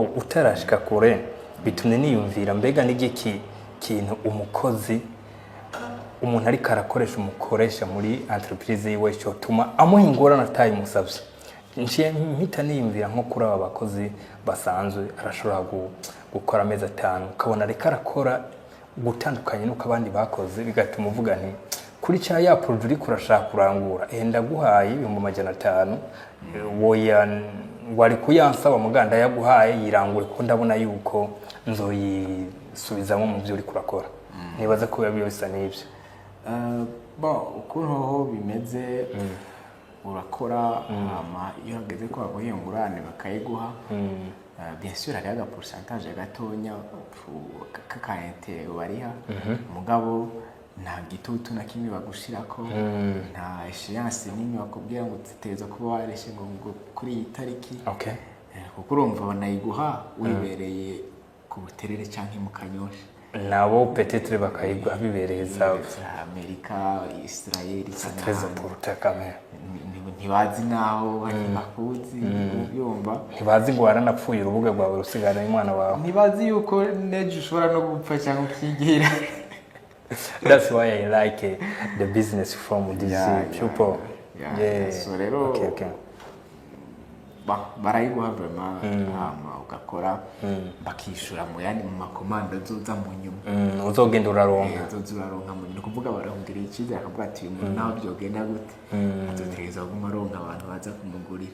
Utarashika kure, bitumye niyumvira: mbega n'igiki kintu umukozi, umuntu ariko arakoresha, umukoresha muri entreprise yiwe, cyotuma amuha ingorane atayimusavye? Nciye mpita niyumvira nko kuri aba bakozi basanzwe, arashobora gukora amezi 5, ukabona ariko arakora gutandukanye n'uko abandi bakoze, bigatuma uvuga nti kuri cya ya produit uriko urashaka kurangura, ndaguhaye 500,000, woya wari kuyansaba, muganda yaguhaye, yirangure, kuko ndabona yuko nzoyisubizamo mu byo uriko urakora. Nibaza ko biba bisa n'ibyo. Bon, ukuntu ho bimeze, urakora, hama iyo hageze ko baguha iyo ngurane bakayiguha. Bien sûr hariho aga pourcentage gatonya k'aka intérêt bariha, mugabo nta gitutu na kimwe bagushirako, nta échéance n'imwe bakubwira ngo utegerezwa kuba warishe ngo kuri iyi tariki. Kuko urumva banayiguha wibereye ku Buterere canke mu Kanyosha. Nabo peut-être bakayiguha bibereye za za Amerika, Israel C'est canke très ahandi. important quand même. Ntibazi naho bakuzi, yumva. Ntibazi ngo waranapfuye, urubuga rwawe rusigara umwana wawe. Ntibazi yuko nejo ushobora no gupfa cyangwa ukigira. That's why I like the business from these people. So rero barayiguha vraiment, hama ugakora, bakishura mu yandi mu ma commandes azoza mu nyuma. Uzogenda uraronka. Azoza uraronka mu nyuma. Ni ukuvuga barakugirira icyizere, akavuga ati: "Uyu muntu naho byogenda gute, azotegereza kuguma aronka abantu baza kumugurira."